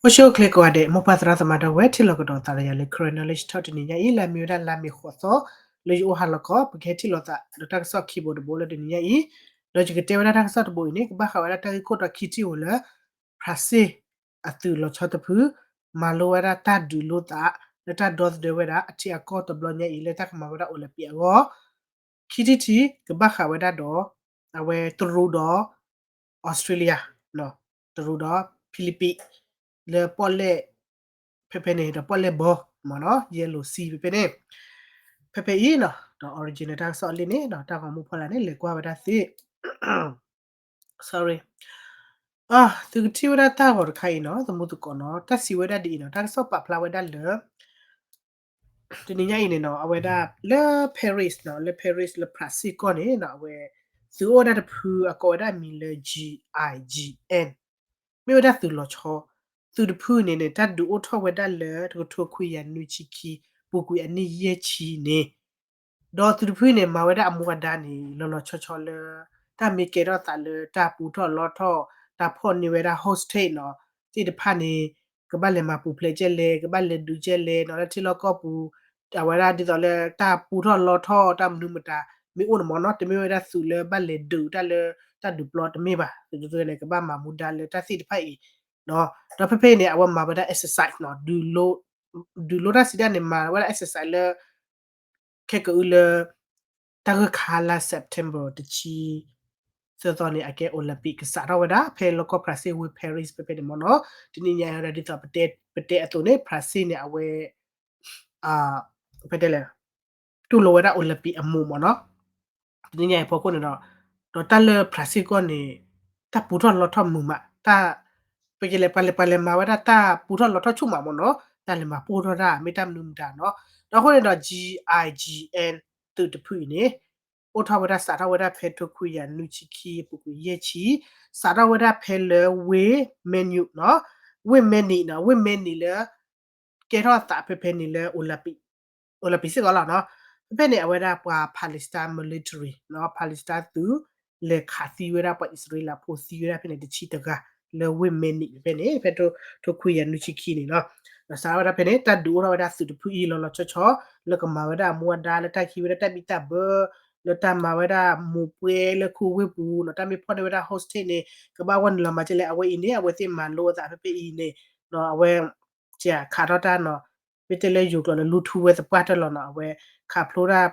အိၣ်ဆူၣ်အိၣ်ချ့ကိးဂၤဒဲး မိၢ်ပၢ်သရၣ်သမါဒီပုၢ်ဝဲၢ် ထံၣ်လိာ်ကဒီးသးဒီးယၤလၢ Karen Knowledge Talk တနံၤညါအံၤ လၢအမ့ၢ်ဝဲဒၣ်လါမ့ၤဃိးသီ လၢယအိၣ်ဟါလီၤခီ ပကဟဲထံၣ်လိာ်သးဒီးတၢ်ကစီၣ်ခံဘိတဘိလၢတနံၤညါအံၤ, ဒီးယကတဲဝဲဒၣ်တၢ်ကစီၣ်တဘိအံၤန့ၣ် ကဘၣ်ဃးဝဲဒၣ်တၢ်ဂ့ၢ်ခိၣ်တီခံထံၣ်ဧိၤလၢ ဖြၣ်စ့ၣ်အသုးလီၤဆီတဖု မၤလိဝဲဒၣ်တၢ်ဒုးလိသး လၢတၢ်ဒီသဒၢဝဲဒၣ်အထံအကီၢ်တဘျီညါအံၤ လၢတၢ်ကမၤဝဲဒၣ် Olympic အဂီၢ် ခံထံၣ်တထံၣ် ကဘၣ်ဃးဝဲဒၣ်ဒီး အဝဲတရူးဒီး Australia, တရူးဒီး Philippines လၢပီၣ်လဲၣ် ဖဲဖဲန့ၣ်ဒီးပီၣ်လဲၣ်ဘီ မ့ၢ်နီၤ Yellow Sea ဖဲဖဲန့ၣ်, ဖဲဖဲအံၤနီၤ ဒီး original တၢ်ကစီၣ်အလံာ်န့ၣ်ဒီး တၢ်ဂီၤမူဖီလာ်န့ၣ် လဲၤကွၢ်ဝဲဒၣ်သ့ sorry, သုကထံၣ်ဝဲဒၣ်တၢ်ဂီၤတခါအံၤနီၤ သမူသကိးနီၤ တၢ်စံးဝဲဒၣ်ဒ်အံၤနီၤ တၢ်ကစီၣ်ပာ်ဖျါဝဲဒၣ်လၢ တနံၤညါအံၤန့ၣ်နီၤ အဝဲဒၣ်လၢ Paris နီၤ လၢ Paris လၢဖြၣ်စ့ၣ်ကီၢ်န့ၣ်နီၤ အဝဲ သုးအိၣ်ဝဲဒၣ်တဖု အကိးဝဲဒၣ်အမံၤလၢ G I G N မ့ၢ်ဝဲဒၣ်သုးလီၤဆီ, သုးတဖုန့ၣ်န့ၣ် တၢ်ဒုးအိၣ်ထီၣ်ဝဲဒၣ်လၢ တကထိခွံကယၤနွံဆံခံ ပူၤကွံာ်အနံၣ်ယဲၢ်ဆံန့ၣ်, ဒီးသုးတဖုန့ၣ် မၤဝဲဒၣ်အမူအဒါန့ၣ် လီၤလီၤဆီဆီလၢ တၢ်မ့ၢ်ကဲထီၣ်သးလၢတၢ်ပူထီၣ်လီထီၣ် တၢ်ဖီၣ်န့ၢ်ဝဲဒၣ် hostage နီၤ သ့ၣ်တဖၣ်န့ၣ် ကဘၣ်လဲၤမၤပူၤဖျဲးကဲလဲၣ် ကဘၣ်လဲၤဒုးကဲလဲၣ်နီၤ လၢထံလီၢ်ကီၢ်ပူၤ အဝဲဒၣ်ဒ်သိးလၢတၢ်ပူထီၣ်လီထီၣ် တၢ်မနုၤမတၤ မ့ၢ်အိၣ်န့ၣ်မ့ၢ်နီၤ တမ့ၢ်ဝဲဒၣ်သုးလၢဘၣ်လဲၤဒုးတၢ်လၢတၢ်ဒုးပျီတမ့ၢ်ဘၣ် သုးတဖုန့ၣ် ကဘၣ်မၤမူဒါလၢတၢ်သ့ၣ်တဖၣ်အံၤ ဒီးဖဲဖဲအံၤန့ၣ် အဝဲမၤဝဲဒၣ် exercise နီၤ ဒုးလိတၢ်စံးတၢ်န့ၣ် မၤဝဲဒၣ် exercise လၢ ခဲကအုလၢ တၢ်ဂၢၢ်ခါလါ September တဆံ သၢသီန့ၣ် အကဲ Olympic ကစးထီၣ်ဝဲဒၣ် ဖဲလီၢ်ကီၢ်ဖြၣ်စ့ၣ်ဝ့ၢ် Paris ဖဲဖဲန့ၣ်မ့ၢ်နီၤ တနံၤညါအံၤဒ်သိး ပတဲအသိးန့ၣ် ဖြၣ်စ့ၣ်န့ၣ် အဝဲ ဖဲတဲလဲၣ် တူၢ်လိာ်ဝဲဒၣ် Olympic အမူးမ့ၢ်နီၤ တနံၤညါအံၤဖီခိၣ်န့ၣ်ဒီး ဒီးတၢ်လၢဖြၣ်စ့ၣ်ကီၢ်န့ၣ် တၢ်ပူထီၣ်လီထီၣ်မုာ်မး တၢ် ပကလဲၤ ပှၤလဲၤပှၤလဲၤမၤဝဲဒၣ်တၢ်ပူထီၣ်လီထီၣ်ဆူၣ်မးမ့ၢ်နီၤ တၢ်လဲၤမၤပိၢ်ထီၣ်တၢ် မ့ၢ်တၢ်မနုၤမတၤနီၤ ဒီးအဃိန့ၣ်ဒီး G I G N သုးတဖုအံၤန့ၣ် အိၣ်ထီၣ်ဝဲဒၣ်စးထီၣ်ဝဲဒၣ်ဖဲ တကထိခွံကယၤနွံဆံခံ အပူၤကွံာ်ယဲၢ်ဆံ စးထီၣ်ဝဲဒၣ်ဖဲလၢဝ့ၢ် Munich နီၤ ဝ့ၢ် Munich နီၤ ဝ့ၢ် Munich လၢ ကဲထီၣ်သးဖဲဖဲန့ၣ်လၢ Olympic Olympic စ့ၢ်ကီးလီၤနီၤ ဖဲဖဲန့ၣ် အဝဲဒၣ်ပှၤ Palestine military နီၤ Palestine သုး လဲၤခးသံဝဲဒၣ်ပှၤအံၣ်စရ့လးဖိသံဝဲဒၣ်ဖဲန့ၣ်တဆံတဂၤ လၢဝ့ၢ် Munich ဖဲဖဲန့ၣ် ဖဲထိခွံကယၤနွံဆံခံန့ၣ်နီၤ ဒီးစးထီၣ်ဝဲဒၣ်ဖဲန့ၣ် တၢ်ဒုးအိၣ်ထီၣ်ဝဲဒၣ်သုးတဖုအံၤလီၤလီၤဆီဆီ လၢကမၤဝဲဒၣ်အမူအဒါ လၢတၢ်ဟံးဝဲဒၣ်တၢ်ဘံၣ်တၢ်ဘၢ လၢတၢ်မၤဝဲဒၣ်မိၢ်ပှဲၤလၢခိဝ့ၢ်ပူၤနီၤ တၢ်မ့ၢ်ဖီၣ်န့ၢ်ဝဲဒၣ် hostage န့ၣ် ကဘၣ်ဝဲနုာ်လီၤမၤကဲလဲၣ် အဝဲအံၤန့ၣ် အဝဲသ့ၣ်မၤလိအသးဖဲဖဲအံၤန့ၣ် အဝဲ ခးထီၣ်တၢ်နီၤ မ့ၢ်တဲလၢယိၤကျိာ်န့ၣ် လူၤထူဝဲသပှၢ်တၢၢ်လီၤနီၤ အဝဲ ခးဖျိတၢ်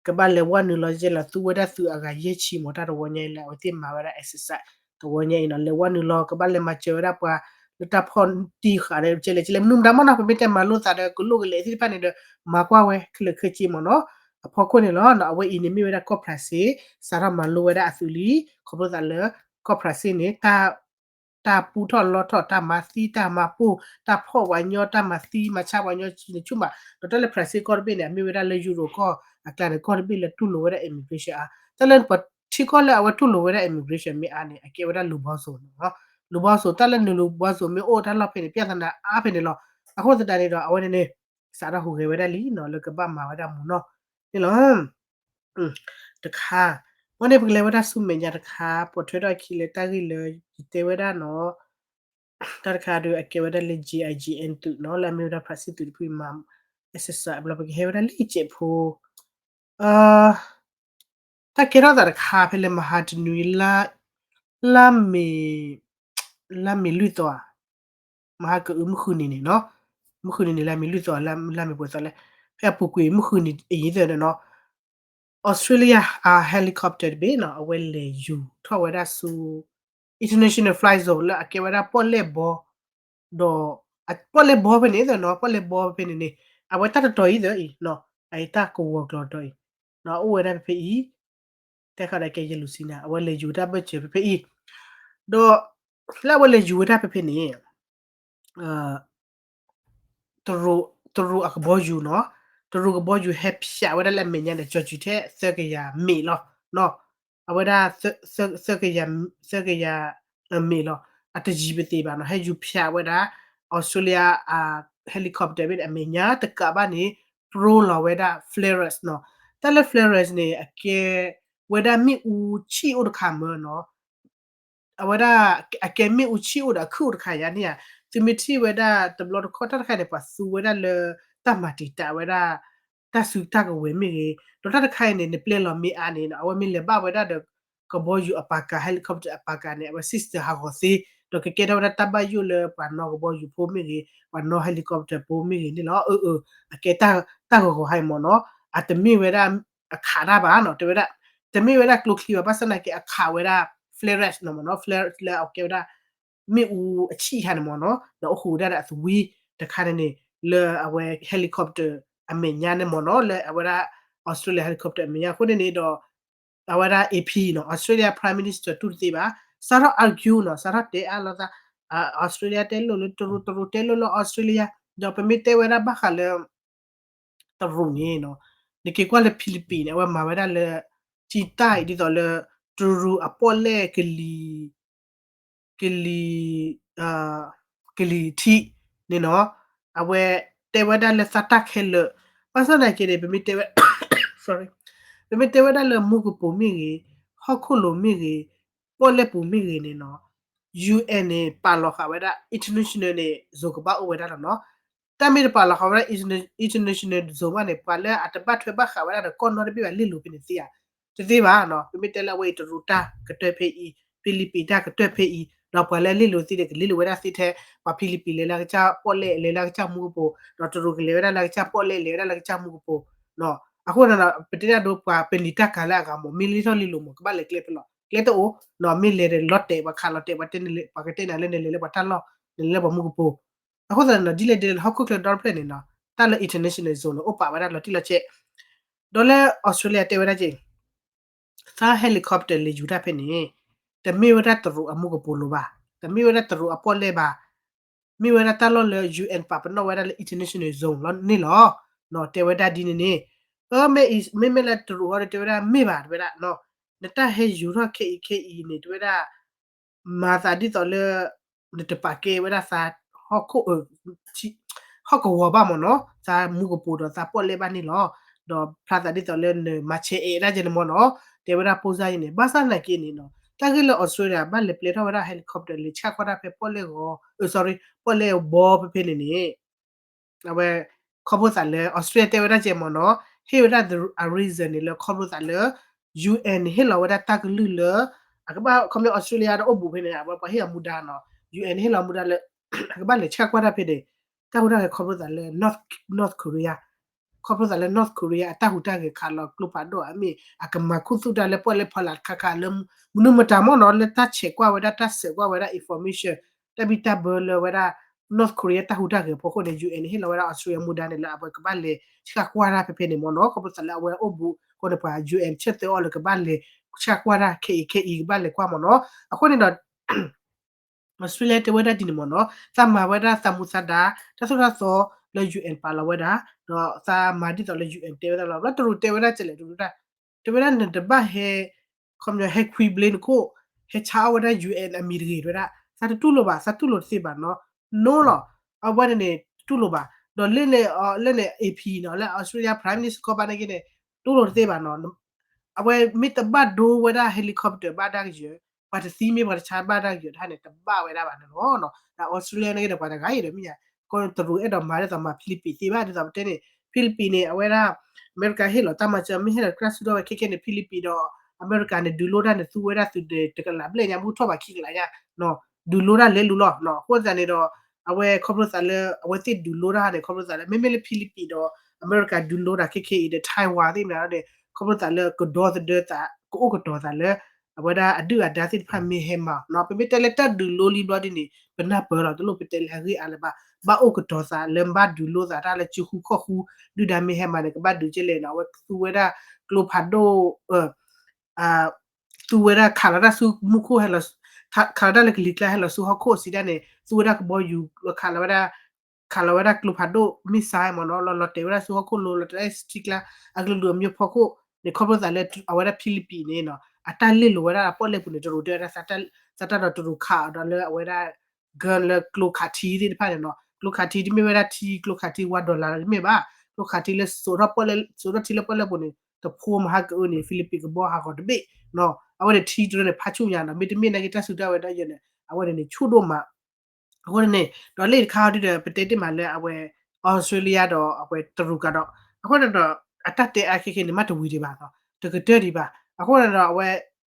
ကဘၣ်လဲၤဝဲနုာ်လီၤကဲလဲၣ် သူဝဲဒၣ်သုးအဂၤယဲၢ်ဆံမ့ၢ်တၢ်တဝီညါအံၤလၢ အဝဲသ့ၣ်မၤဝဲဒၣ် exercise တဝီညါအံၤနီၤ လဲၤဝဲနုာ်လီၤ ကဘၣ်လဲၤမၤစၢၤဝဲဒၣ်ပှၤ လၢတၢ်ဖီၣ်တံၢ်ဃာ်ဒီး ကဲလဲၣ် ကဲလဲၣ် မနုၤမတၤမ့ၢ်နီၤ ပမ့ၢ်တဲမၤလိသးဒီး ကလိၣ်ကလဲာ်သ့ၣ်တဖၣ်န့ၣ်ဒီး မၤကွၢ်ဝဲ ခဲလၢာ်ခဲဆ့မ့ၢ်နီၤ အဖီခိၣ်န့ၣ်လီၤ အဝဲအံၤန့ၣ်မ့ၢ်ဝဲဒၣ်ကီၢ်ဖြၣ်စ့ၣ် စးထီၣ်မၤလိဝဲဒၣ်အသုးလံ ခီဖျိသးလၢ ကီၢ်ဖြၣ်စ့ၣ်န့ၣ် တၢ်ပူထီၣ်လီထီၣ် တၢ်မၤသံ တၢ်မၤပိၢ် တၢ်ဖီၣ်ပှၤညီ တၢ်မၤသံမၤဆါပှၤညီ ဆူၣ်မး ဒီးတၢ်လၢဖြၣ်စ့ၣ်ကီၢ်တဘ့ၣ်န့ၣ် အမ့ၢ်ဝဲဒၣ်လၢယူရိၤကီၢ်အကျါန့ၣ် ကီၢ်တဘ့ၣ်လၢတူၢ်လိာ်ဝဲဒၣ် immigration အါ တၢ်လၢပှၤထံကီၢ်လၢအဝဲတူၢ်လိာ်ဝဲဒၣ် immigration မ့ၢ်အါန့ၣ် အကဲဝဲဒၣ်လူၤဘီစိၤနီၤ လူၤဘီစိၤ တၢ်လၢနလူၤဘီစိၤမ့ၢ်အိၣ် တၢ်လီၢ်ဖဲန့ၣ် ပြဿနာအါဖဲန့ၣ်လီၤ အဃိသတးန့ၣ်ဒီး အဝဲန့ၣ်န့ၣ် စးထီၣ်ဟူးဂဲၤဝဲဒၣ်လံနီၤ လၢကဘၣ်မၤဝဲဒၣ်မူနီၤ န့ၣ်လီၤ တခါ ဝဲန့ၣ်ပကလဲၤဝဲဒၣ်ဆူမဲာ်ညါတခါ ပိာ်ထွဲထီၣ်အခံလၢတၢ်ဂ့ၢ်လၢ ယတဲဝဲဒၣ်နီၤ တၢ်တခါဒီးအကဲဝဲဒၣ်လၢ G I G N သုးနီၤ လၢအမ့ၢ်ဝဲဒၣ်ဖြၣ်စ့ၣ်သုးတဖုမၤ exercise ဘျီပကဟဲဝဲဒၣ်လံစဲးဖိ တၢ်ကဲထီၣ်သးတခါဖဲလၢမဟါတနွံ လါမ့ၤ လါမ့ၤလွံၢ်သီဧါ မဟါကအု မုၢ်ဃုနံၤန့ၣ်နီၤ မုၢ်ဃုနံၤန့ၣ် လါမ့ၤလွံၢ်သီ လါမ့ၤပှဲၤသီလဲၣ် ဖဲအပူၤကွံာ်မုၢ်ဃုနံၤအံၤသၢဒီးနီၤ Australia အ helicopter တဘ့ၣ်နီၤ အဝဲလဲၤယူၤထီၣ်ဝဲဒၣ်ဆူ international fly zone လၢအကဲဝဲဒၣ်ပီၣ်လဲၣ်ဘီ ဒီး ပီၣ်လဲၣ်ဘီဖဲန့ၣ်သၢနီၤ ပီၣ်လဲၣ်ဘီဖဲန့ၣ်န့ၣ် အဝဲတၢ်တတီၤအံၤသၢအံၤနီၤ အအံၤတၢ်ကဝီၤကျီၤတီၤအံၤ အိၣ်ဝဲဒၣ်ဖဲဖဲအံၤ တဲခါဒီးကဲ Yellow Sea န့ၣ် အဝဲလဲၤယူၤတၢ်ဘၢၣ်စၢၤဖဲဖဲအံၤ ဒီး လၢအဝဲလဲၤယူၤဝဲဒၣ်ဖဲဖဲန့ၣ် တရူးအကဘီယူၤနီၤ တရူးကဘီယူၤဟဲဖျိဝဲဒၣ်လၢအမဲာ်ညါန့ၣ် ကၠီၤစုၤထဲသၢကယၤမ့ၣ်လီၤ အဝဲဒၣ် သၢကယၤ မ့ၣ်လီၤ အတယံၤပသ့ဘၣ်နီၤ ဟဲယူၤဖျိဝဲဒၣ် Australia အ helicopter ဘ့ၣ်န့ၣ် အမဲာ်ညါတကးဘၣ်န့ၣ် ပြိလီၤဝဲဒၣ် flares နီၤ တၢ်လၢ flares န့ၣ် အကဲဝဲဒၣ်မ့ၣ်အူဆံၣ်အိၣ်တခါမၢနီၤ အဝဲဒၣ် အကဲမ့ၣ်အူဆံၣ်အိၣ်ဒီးအခုၣ်အိၣ်တခါယါန့ၣ်ဧါ သုမ့ၢ်ထံၣ်ဝဲဒၣ်တဘျီတခီၣ်တၢ်တခါန့ၣ် ပှၤသူဝဲဒၣ်လၢ တၢ်မၤတံာ်တာ်ဝဲဒၣ် တၢ်စုတၢ်ကဝဲၤမ့ၢ်ဂ့ၤ, ဒီးတၢ်တခါအံၤန့ၣ် နပျဲလီၤမ့ၢ်အါန့ၣ် အဝဲမ့ၢ်လဲၤဘၣ်ဝဲဒၣ်ဒီး ကဘီယူၤအပာ်ကၤ helicopter အပာ်ကၤန့ၣ် အဝဲ system ဟးဂီၤသ့, ဒီးကကဲထီၣ်ဝဲဒၣ်တၢ်ဘၣ်ယိၣ်လၢပှၤနီၣ်ကဘီယူၤဖိမ့ၢ်ဂ့ၤ, ပှၤနီၣ် helicopter ဖိမ့ၢ်ဂ့ၤန့ၣ်လီၤ. အၢ အၢ အကဲတၢ်ဂီၤဂီၤဟါအံၤမ့ၢ်နီၤ, အတမ့ၢ်ဝဲဒၣ်အခးတၢ်ဘၣ်နီၤ, တဲဝဲဒၣ် တမ့ၢ်ဝဲဒၣ်ကျိချံဘၣ် ဘၣ်ဆၣ်သနာ်က့အခးဝဲဒၣ် flare နီၤမ့ၢ်နီၤ, flare လၢအကဲဝဲဒၣ် မ့ၣ်အူအဆံၣ်ဟါန့ၣ်မ့ၢ်နီၤ, ဒီးအိၣ်ဃုာ်ဝဲဒၣ်ဒီးအသဝံတခါန့ၣ်န့ၣ် လၢအဝဲ helicopter အမဲာ်ညါန့ၣ်မ့ၢ်နီၤ, လၢအဝဲဒၣ် Australia helicopter အမဲာ်ညါအဃိန့ၣ်န့ၣ်ဒီး အဝဲဒၣ် A P နီၤ Australia Prime Minister တူၢ်တသ့ဘၣ်, စးထီၣ် argue နီၤ, စးထီၣ်တဲအါလိာ်သး Australia တဲလိာ်လၢတရူး, တရူးတဲလိာ်လၢ Australia, ဒီးပမ့ၢ်တဲဝဲဒၣ်ဘၣ်ဃးလၢ တရူးန့ၣ်နီၤ, နက့ၤကွၢ်လၢ Philippines န့ၣ် အဝဲမၤဝဲဒၣ်လၢ ကံတၢ်အံၤ ဒ်သိးလၢ တရူးအပီၣ်လဲၣ်ကလံၤ ကလံၤ ကလံၤထံးန့ၣ်နီၤ, အဝဲတဲဝဲဒၣ်လၢသးတၢ်ခဲလၢာ်, ဘၣ်ဆၣ်သနာ်က့န့ၣ် ပမ့ၢ်တဲဝဲ sorry, ပမ့ၢ်တဲဝဲဒၣ်လၢမူကပိာ်မ့ၢ်ဂ့ၤ, ဟီၣ်ခိၣ်လိၤမ့ၢ်ဂ့ၤ, ပီၣ်လဲၣ်ပူၤမ့ၢ်ဂ့ၤန့ၣ်နီၤ, U N န့ၣ် ပာ်လီၤဃာ်ဝဲဒၣ် international န့ၣ် zone ကဘၣ်အိၣ်ဝဲဒၣ်လီၤနီၤ. တၢ်မ့ၢ်တပာ်လီၤဃာ်ဝဲဒၣ် international zone ဘၣ်န့ၣ် ပှၤလၢအတဘၣ်ထွဲဘၣ်ဃးဝဲဒၣ်ဒီးကီၢ်နီတဘ့ၣ်ဘၣ် လ့ၣ်လိၤဖဲန့ၣ်သ့ဧါ, တသ့ဘၣ်နီၤ. ပမ့ၢ်တဲလၢအဝဲအံၤ တရူးတၢ်ကတၢၢ်ဖဲအံၤ, Philippines တၢ်ကတၢၢ်ဖဲအံၤ, ဒီးပှၤလၢအလ့ၣ်လိၤသ့န့ၣ် ကလ့ၣ်လိၤဝဲဒၣ်သ့ထဲ ပှၤ Philippines လဲၤလၢအကစၢ်ပီၣ်လဲၣ် လဲၤလၢအကစၢ်မူကပိာ်, ဒီးတရူးကလဲၤဝဲဒၣ်လၢအကစၢ်ပီၣ်လဲၣ် လဲၤဝဲဒၣ်လၢအကစၢ်မူကပိာ်နီၤ. အဃိန့ၣ်ဒီး ပတဲဒၣ်ဒိပှၤပနံာ်တၢ်ကၤလၢအဂၤမ့ၢ် မ့ၢ်လ့ၣ်ထီၣ်လ့ၣ်လိၤမ့ၢ် ကဘၣ်လဲၤကျဲဖဲလဲၣ်, ကျဲတအိၣ်နီၤ, မ့ၢ်လဲၤဒီးလီၤတဲာ် ပှၤခးလီၤတဲာ် ပှၤတဲနၤလၢနလဲၤလၢပှၤတၢ်လီၢ် နလဲၤလၢပှၤမူကပိာ်. အဃိသတးန့ၣ်ဒီး ဒ်လဲၣ်ဒ်လဲၣ် ဟီၣ်ခိၣ်ချၢဒီတဖျၢၣ်န့ၣ်နီၤ, တၢ်လၢ international zone န့ၣ် အိၣ်ပာ်ဝဲဒၣ်လီၤတံၢ်လီၤဆဲး, ဒီးလၢ Australia တဲဝဲဒၣ်က့ၤ သး helicopter လဲၤယူၤတၢ်ဖဲန့ၣ် တမ့ၢ်ဝဲဒၣ်တရူးအမူကပိာ်လိၤဘၣ်, တမ့ၢ်ဝဲဒၣ်တရူးအပီၣ်လဲၣ်ဘၣ်, မ့ၢ်ဝဲဒၣ်တၢ်လီၢ်လၢ U N ပာ်ပနီၣ်ဝဲဒၣ်လၢ international zone လီၤန့ၣ်လီၤ. တဲဝဲဒၣ်ဒ်န့ၣ်န့ၣ်, မ့မ့ၢ်လၢတရူးအီၤဒီး တဲဝဲဒၣ်မ့ၢ်ဘၣ် တဲဝဲဒၣ်, နတၢ်ဟဲယူၤထီၣ်ခဲအံၤခဲအံၤန့ၣ် တဲဝဲဒၣ် မၤသးဒ်သိးလၢ နတပာ်ကဲဝဲဒၣ်သး ဟီၣ်ခိၣ် ဟီၣ်ကဝီၤဘၣ်မ့ၢ်နီၤ, သးမူကပိာ်ဒီးသးပီၣ်လဲၣ်ဘၣ်န့ၣ်လီၤ. ဒီးဖျါသးဒ်သိးလၢနမၤဆဲးအဲးဒၣ်ကဲန့ၣ်မ့ၢ်နီၤ, တဲဝဲဒၣ်ဖိစၢ်အံၤန့ၣ်. ဘၣ်ဆၣ်သနာ်က့န့ၣ်နီၤ, တၢ်ဂ့ၢ်လၢ Australia ဘၣ်လဲၤပျဲထီၣ်ဝဲဒၣ် helicopter လဲၤဆှၣ်ကွၢ်တၢ်ဖဲပီၣ်လဲၣ်ဂီၤ, အၢ sorry, ပီၣ်လဲၣ်ဘီဖဲဖဲန့ၣ်န့ၣ် အဝဲ ခီဖျိသးလၢ Australia တဲဝဲဒၣ်ကဲမ့ၢ်နီၤ, ဟ့ၣ်ဝဲဒၣ် the reason န့ၣ်လၢခီဖျိသးလၢ U N န့ၣ် ဟ့ၣ်လီၤဝဲဒၣ်တၢ်ကလုၢ်လၢ အကဘၣ် ခီဖျိ Australia ဒီးအိၣ်ဘူးဖဲန့ၣ် အဝဲပှၤဟ့ၣ်အမူဒါနီၤ, U N န့ၣ် ဟ့ၣ်လီၤမူဒါလၢ အကဘၣ်လဲၤဆှၣ်ကွၢ်တၢ်ဖဲန့ၣ်, တၢ်ဟူးတၢ်ဂဲၤခီဖျိသးလၢ North, North Korea, ခီဖျိသးလၢ North Korea အတၢ်ဟူးတၢ်ဂဲၤခးလီၤကျိဖးဒိၣ်အမ့ၢ် အကမၤခူသူၣ်တၢ်လၢပီၣ်လဲၣ်ဖီလာ်တခါခါလၢ မနုၤမတၤမ့ၢ်နီၤ, လၢတၢ်ဆဲးကွၢ်ဝဲဒၣ် တၢ်ဆဲးကွၢ်ဝဲဒၣ် information တၢ်ဘံၣ်တၢ်ဘၢလၢဝဲဒၣ် North Korea တၢ်ဟူးတၢ်ဂဲၤဖီခိၣ်န့ၣ် U N န့ၣ် ဟ့ၣ်လီၤဝဲဒၣ် Australia မူဒါန့ၣ်လၢအဝဲကဘၣ်လဲၤဆှၣ်ကွၢ်တၢ်ဖဲဖဲန့ၣ်မ့ၢ်နီၤ, ခီဖျိသးလၢအဝဲအိၣ်ဘူးအဃိန့ၣ် ပှၤ U N ဆၢသၢအီၤလၢကဘၣ်လဲၤဆှၣ်ကွၢ်တၢ်ခဲအံၤခဲအံၤ ကဘၣ်လဲၤကွၢ်မ့ၢ်နီၤ. အဃိန့ၣ်ဒီး Australia တဲဝဲဒၣ်ဒ်န့ၣ်မ့ၢ်နီၤ, သးမၤဝဲဒၣ်သးမူသးဒါ တၢ်သိၣ်တၢ်သီလၢ U N ပာ်လီၤဝဲဒၣ်, ဒီးသးမၤဒ်သိးလၢ U N တဲဝဲဒၣ်လီၤ. ဘျီတရူးတဲဝဲဒၣ်ကလဲၣ်, တရူးတဲဝဲဒၣ် နတဘၣ်ဟဲ ခီပညီ ဟဲခွံဘျ့နခိၣ်, ဟဲဆါအီၣ်ဝဲဒၣ် U N အမံၤတဂ့ၤ တဲဝဲဒၣ်. သးတတူၢ်လိာ်ဘၣ်, သးတူၢ်လိာ်တသ့ဘၣ်နီၤ, နီၤလီၤ. အဝဲန့ၣ်န့ၣ် တတူၢ်လိာ်ဘၣ်. ဒီးလၢန့ၣ် လၢန့ၣ် A P နီၤ, လၢ Australia Prime Minister ကီၢ်ဘၣ်နာ်က့န့ၣ် တူၢ်လိာ်တသ့ဘၣ်နီၤ. အဝဲမ့ၢ်တဘၣ်ဒိဝဲဒၣ် helicopter ဘၣ်ဒၣ်ကယၢၤ, ပှၤတသံမ့ၢ်ပှၤတဆါဘၣ်ဒၣ်ကယၢၤတခါန့ၣ် တဘၣ်ဝဲဒၣ်ဘၣ်န့ၣ်လီၤ. ဒီး Australia နာ်က့ဒီး ပှၤတဂၤအံၤဒီးမ့ၢ်ညါ, ကီတရူးအဲၣ်ဒိးမၤဒ်သိးမၤ Philippines သ့ဘၣ်, ဒ်သိးပတဲန့ၣ် Philippines န့ၣ် အဝဲဒၣ် အမဲရကၤဟ့ၣ်လီၤတၢ်မၤစၢၤ မ့ၢ်ဟ့ၣ်လီၤကြၢးဆူၣ်ထီၣ်ဝဲခဲခဲန့ၣ် Philippines ဒီး အမဲရကၤန့ၣ် ဒုးလိတၢ်န့ၣ် သူဝဲဒၣ်သုးဒီးတကလးဘျဲၣ်ညါ မ့ၢ်ထီၣ်ဘၣ်ခံကလးညါ, ဒုးလိတၢ်လဲၤလူၤလီၤ. အဃိသတးန့ၣ်ဒီး အဝဲခီဖျိသးလၢ အဝဲသ့ၣ်ဒုးလိတၢ်န့ၣ် ခီဖျိသးလၢ မ့မ့ၢ်လၢ Philippines ဒီး အမဲရကၤဒုးလိတၢ်ခဲခဲအံၤဒီး Taiwan သ့ၣ်မနုၤန့ၣ် ခီဖျိသးလၢကဒီသဒၢသး ကအိၣ်ကတီၤသးလၢ အဝဲဒၣ်အဒုၣ်အဒါသ့ၣ်တဖၣ်မ့ၢ်ဟဲမၤနီၤ. ပမ့ၢ်တဲလၢတၢ်ဒုးလိလံဘျီဒ်န့ၣ် ပနၢ်ပၢၢ်လီၤ, တလိၣ်ပတဲလၢအဂ့ၢ်အါလၢၤဘၣ်. ဘၣ်အိၣ်ကတီၤသးလၢဘၣ်ဒုးလိသးတၢ်လၢစုဃုခီၣ်ဃု, ဒုၣ်ဒါမ့ၢ်ဟဲမၤန့ၣ် ကဘၣ်ဒုးကလဲၣ်နီၤ. အဝဲသူဝဲဒၣ်ကျိဖးဒိၣ် သူဝဲဒၣ်ခးလီၤတၢ်ဆူမူခိၣ်ဟဲလီၤ, ခးလီၤတၢ်လၢကလံၤကျါဟဲလီၤဆူဟီၣ်ခိၣ်စံးဒၣ်န့ၣ် သူဝဲဒၣ်ကဘီယူၤ ခးလီၤဝဲဒၣ် ခးလီၤဝဲဒၣ်ကျိဖးဒိၣ် missile မ့ၢ်နီၤ, လီၤလီၤတဲာ်ဝဲဒၣ်ဆူဟီၣ်ခိၣ်လိၤ လီၤတဲာ်ဝဲဒၣ်ထံကျါ အကလုာ်ကလုာ်အမျိုးဖီခိၣ်န့ၣ် ခီဖျိသးလၢအဝဲဒၣ် Philippines န့ၣ်နီၤ အတၢ်လ့ၣ်လိၤဝဲဒၣ်အပီၣ်လဲၣ်ပူၤန့ၣ် တရူးတဲဝဲဒၣ် သးတၢ်ဒီးတရူးခးအီၤဒီးလၢအဝဲဒၣ် gun လၢကျိခးထံသ့ၣ်တဖၣ်န့ၣ်နီၤ, ကျိခးထံတမ့ၢ်ဝဲဒၣ်ထံ ကျိခးထံဝါ dollar တမ့ၢ်ဘၣ်, ကျိခးထံလၢစိာ်ထီၣ်ပီၣ်လဲၣ် စိာ်ထီၣ်ထံလၢပီၣ်လဲၣ်ပူၤန့ၣ် တဖိမဟါကအုန့ၣ် Philippines ကဘီဟးဂီၤတဘ့ၣ်နီၤ, အဝဲန့ၣ်ထံတရၢန့ၣ် ဖးဆူၣ်ညါနီၤ, မ့တမ့ၢ်နာ်က့တၢ်စုတၢ်ဝဲဒၣ်ယဲန့ၣ် အဝဲန့ၣ်န့ၣ် ဆူၣ်ဒိၣ်မး အဃိန့ၣ် ဒီးလၢတခါအံၤဒီး ပတဲတ့ၢ်မးလၢအဝဲ Australia ဒီးအဝဲတရူးကဒီး အဃိန့ၣ်ဒီး အတၢ်တဲအါခဲခဲန့ၣ် မ့ၢ်တဝံၤဒံးဘၣ်နီၤ တကတၢၢ်ဒံးဘၣ်. အဃိန့ၣ်ဒီးအဝဲ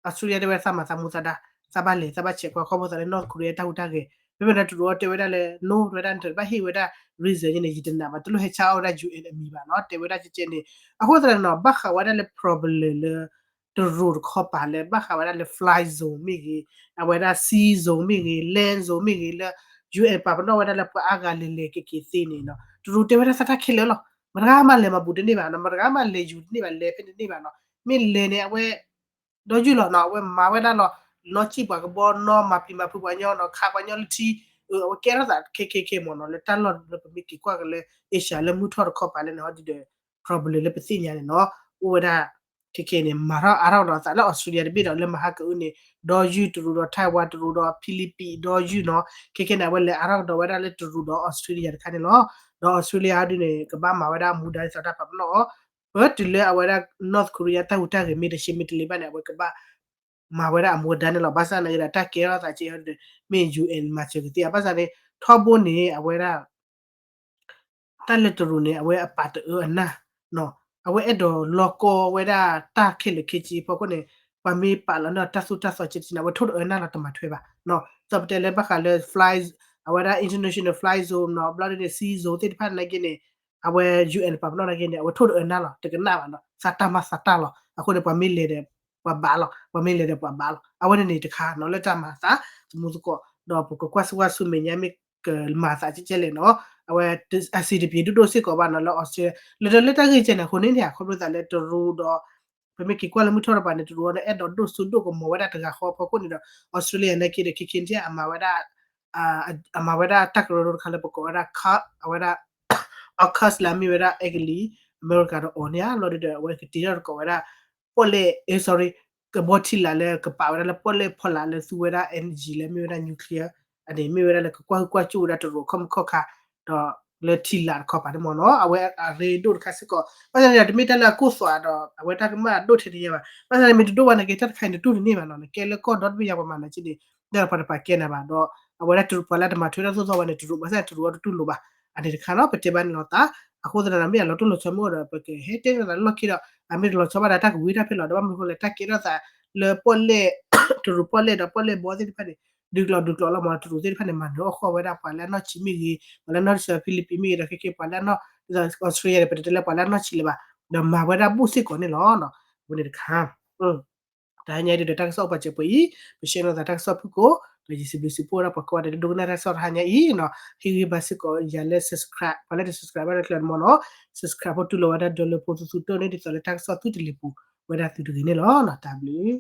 Australia တဲဝဲသးမၤသးမူသးဒါ သးဘၣ်လဲၤ သးဘၣ်ဆဲးကွၢ်ခီဖျိသးလၢ North Korea တၢ်ဟူးတၢ်ဂဲၤ မ့မ့ၢ်ဒီးတရူးအီၤတဲဝဲဒၣ်လၢ no တဲဝဲဒၣ် နတဘၣ်ဟ့ၣ်ဝဲဒၣ် reason န့ၣ် ယတနာ်ဘၣ် တလိၣ်ဟဲဆါအီၣ်ဝဲဒၣ် U N အမံၤဘၣ်နီၤ တဲဝဲဒၣ်ကဲကဲန့ၣ် အဃိသတးန့ၣ်နီၤ ဘၣ်ဃးဝဲဒၣ်လၢ problem လၢ တရူးတခီပၤလၢ ဘၣ်ဃးဝဲဒၣ်လၢ fly zone မ့ၢ်ဂ့ၤ, အဝဲဒၣ် sea zone မ့ၢ်ဂ့ၤ, land zone မ့ၢ်ဂ့ၤလၢ U N ပာ်ပနီၣ်ဝဲဒၣ်လၢပှၤအါဂၤလဲၤလဲၤက့ၤက့ၤသ့န့ၣ်နီၤ တရူးတဲဝဲဒၣ်သးတၢ်ခဲလၢာ်လီၤ. မတဂၤမးလဲၤမၤဘူးတန့ၢ်ဘၣ်နီၤ မတဂၤမးလဲၤယူၤတန့ၢ်ဘၣ် လဲၤဖဲတန့ၢ်ဘၣ်နီၤ မ့ၢ်လဲၤန့ၣ် အဝဲ ဒီးယုၢ်လီၤနီၤ အဝဲမၤဝဲဒၣ်လီၤ နီၢ်စံၣ်ပှၤကဘီ နီၢ်မၤပျံၤမၤဖုးပှၤကညီနီၤ ခးပှၤကညီလၢထံ အဝဲကဲထီၣ်သးခဲခဲခဲမ့ၢ်နီၤ လၢတၢ်လီၢ်လၢပမ့ၢ်က့ၤကွၢ်က့ၤလၢ Asia လၢမုၢ်ထီၣ်တခီပၤလၢန့ၣ်ဟီဒုဒီး problem လၢပသ့ၣ်ညါန့ၣ်နီၤ အိၣ်ဝဲဒၣ် ခဲခဲန့ၣ် မၤထီၣ်အါထီၣ်ဒီးသးလၢ Australia တဘ့ၣ်ဒီးလၢမဟါကအုန့ၣ် ဒီးယုၢ်တရူးဒီး Taiwan တရူးဒီး Philippines ဒီးယုၢ်နီၤ ခဲခဲန့ၣ် အဝဲလဲၤအါထီၣ်ကဒီးဝဲဒၣ်လၢတရူးဒီး Australia တခါန့ၣ်လီၤ. ဒီး Australia ဟီဒုန့ၣ် ကဘၣ်မၤဝဲဒၣ်အမူဒါဒ်သိးတၢ်ပာ်ပနီၣ်အီၤ ပတုၤလၢအဝဲဒၣ် North Korea တၢ်ဟူးတၢ်ဂဲၤမ့ၢ်တဆံးမ့ၢ်တလံၤဘၣ်န့ၣ် အဝဲကဘၣ် မၤဝဲဒၣ်အမူဒါန့ၣ်လီၤ. ဘၣ်ဆၣ်နာ်က့ဒီး တၢ်ကဲထီၣ်သးကဲအီၤဒီး မ့ၢ် U N မၤစၢၤကသ့ဧါ ဘၣ်ဆၣ်န့ၣ် ထီဘိန့ၣ် အဝဲဒၣ် တၢ်လၢတရူးန့ၣ် အဝဲအပာ်တအၢအနၢ် အဝဲအဲၣ်ဒိးလီၢ်ကီဝဲဒၣ်တၢ်ခဲလၢာ်ခဲဆ့အဖီခိၣ်န့ၣ် ပှၤမ့ၢ်ပာ်လီၤန့ၢ်တၢ်သိၣ်တၢ်သီကဲကဲန့ၣ် အဝဲထိၣ်တအၢနၢ်လီၤတမၤထွဲဘၣ်. ဒီးပတဲလၢဘၣ်ဃးလၢ fly အဝဲဒၣ် international fly zone နီၤ ဘျီဒ်န့ၣ် sea zone သ့ၣ်တဖၣ်နာ်က့န့ၣ် အဝဲ U N ပာ်ပနီၣ်နာ်က့န့ၣ် အဝဲထိၣ်တအၢနၢ်လီၤ တကနၣ်ဘၣ်နီၤ သးတၢ်မၤသးတၢ်လီၤ. အဃိန့ၣ် ပှၤမ့ၢ်လဲၤဒီး ပှၤဘၣ်လီၤ ပှၤမ့ၢ်လဲၤဒီးပှၤဘၣ်လီၤ. အဝဲန့ၣ်န့ၣ်တခါနီၤ လၢတၢ်မၤသးသမူသကိး ဒီးပကကွၢ်ဆိဝၣ်ဆူမဲာ်ညါမ့ၢ်ကမၤသးကဲကဲလဲၣ်နီၤ အဝဲ အဆင်တပြေဒိၣ်ဒိၣ်စ့ၢ်ကီးဘၣ်နီၤ လၢ Australia လၢတၢ်ဂ့ၢ်ကဲန့ၣ် အဃိန့ၣ်န့ၣ် အခီဖျိသးလၢတရူးဒီး ပမ့ၢ်က့ၤကွၢ်လၢမုၢ်ထီၣ်တပၤန့ၣ် တရူးအီၤန့ၣ် အဲၣ်ဒိးဒိၣ်စိဒိၣ်ကမီၤဝဲဒၣ်တဂၤဃီအဖီခိၣ်န့ၣ်ဒီး Australia နာ်က့ဒီး ခဲခဲန့ၣ် အမၤဝဲဒၣ် အမၤဝဲဒၣ်တၢ်ကရၢကရိတခါလၢပကိးဝဲဒၣ် အဝဲဒၣ် AUKUS လၢအမ့ၢ်ဝဲဒၣ် အဲကလံး အမဲရကၤဒီးအီၤန့ၣ် လီၤဒုဒီး အဝဲကတ့ထီၣ်တကိးဝဲဒၣ် ပီၣ်လဲၣ် sorry ကဘီထံလာ်လၢကပာ်ဝဲဒၣ်လၢပီၣ်လဲၣ်ဖီလာ်လၢသူဝဲဒၣ် energy လၢမ့ၢ်ဝဲဒၣ် nuclear အန့ၣ် မ့ၢ်ဝဲဒၣ်လၢကကွၢ်ဟုၣ်ကွၢ်ကၠိဝဲဒၣ်တရူးခီၣ်မုၢ်ခီၣ်ခါ ဒီးလၢထံလာ်တခီပၤန့ၣ်မ့ၢ်နီၤ အဝဲအရ့ဒိၣ်တခါစ့ၢ်ကီး ဘၣ်ဆၣ်န့ၣ်ဒီး တမ့ၢ်တၢ်လၢအကိၢ်သွးဒီး အဝဲတၢ်ကမၣ်အဒိၣ်ထဲတယဲၢ်ဘၣ် ဘၣ်ဆၣ်န့ၣ်မ့ၢ်တဒိၣ်ဘၣ်နာ်က့ တၢ်တခါအံၤနတူၢ်တန့ၢ်ဘၣ်နီၤ နကဲလၢကီၢ်ဒီတဘ့ၣ်ညါပှၤမၤနၤက့န့ၣ် ဒီးပှၤတပာ်ကဲနၤဘၣ်ဒီး အဝဲဒၣ်တရူးပှၤလၢတမၤထွဲတၢ်သိၣ်တၢ်သီဘၣ်န့ၣ် တရူး ဘၣ်ဆၣ်တရူးအီၤတတူၢ်လိာ်ဘၣ် အန့ၣ်တခါနီၤ ပတဲဘၣ်န့ၣ်လီၤသး အဃိသတးဒီး မ့ၢ်အလီၤတိၢ်လီၤဆီမ့ၢ်အိၣ်ဒီး ပကဟဲတဲန့ၢ်သးလီၢ်ခံဒီး အမ့ၢ်တလီၤဆီဘၣ်ဒီး တၢ်ကဝံတၢ်ဖဲလီၤ ဒီးဘၣ်မနုၤအဃိလဲၣ် တၢ်ကဲထီၣ်သး လၢပီၣ်လဲၣ် တရူးပီၣ်လဲၣ်ဒီးပီၣ်လဲၣ်ဘီသ့ၣ်တဖၣ်န့ၣ် ဒုးကျိးဒုးကျိးလီၤမ့ၢ် တရူးသ့ၣ်တဖၣ်န့ၣ် မၤနၢၤအီၣ်ဃီၣ်ဝဲဒၣ်ပှၤလၢအနီၢ်ဆံးမ့ၢ်ဂ့ၤ ပှၤလၢအနီၢ်ဆံး Philippines မ့ၢ်ဂ့ၤဒီး ခဲခဲပှၤလၢအနီၢ် Australia န့ၣ် ပတတဲလၢပှၤလၢအနီၢ်ဆံးလၢၤဘၣ် ဒီးမၤဝဲဒၣ်ဘူၣ်စ့ၢ်ကီးန့ၣ်လီၤ. အဝဲန့ၣ်တခါ တဟါညါအံၤဒုဒီးတၢ်ကစီၣ်အိၣ်ပာ်စၢၤပှဲၤအံၤ ပရှဲနီၤသးတၢ်ကစီၣ်ဖုၣ်ကိာ် ဒီးယစံးဘျုးစံးဖှိၣ်ဝဲဒၣ်ပှၤကိးဂၤဒဲးလၢဒိကနၣ်တၢ်ကစီၣ်တဟါညါအံၤနီၤ ဟ့ၣ်ဂံၢ်ဘါစ့ၢ်ကီးယၤလၢ subscribe ပှၤလၢတ subscribe ဘၣ်တကျၢၤန့ၣ်မ့ၢ်နီၤ subscribe ဖိတူၢ်လိာ်ဝဲဒၣ်ဒီးလၢဖိသူသူတိၢ်န့ၢ်ဒ်သိးလၢတၢ်ကစီၣ်သုတလ့ၤပူၤဝဲဒၣ်သုတဂ့ၤန့ၣ်လီၤ. တၢ်ဘျုး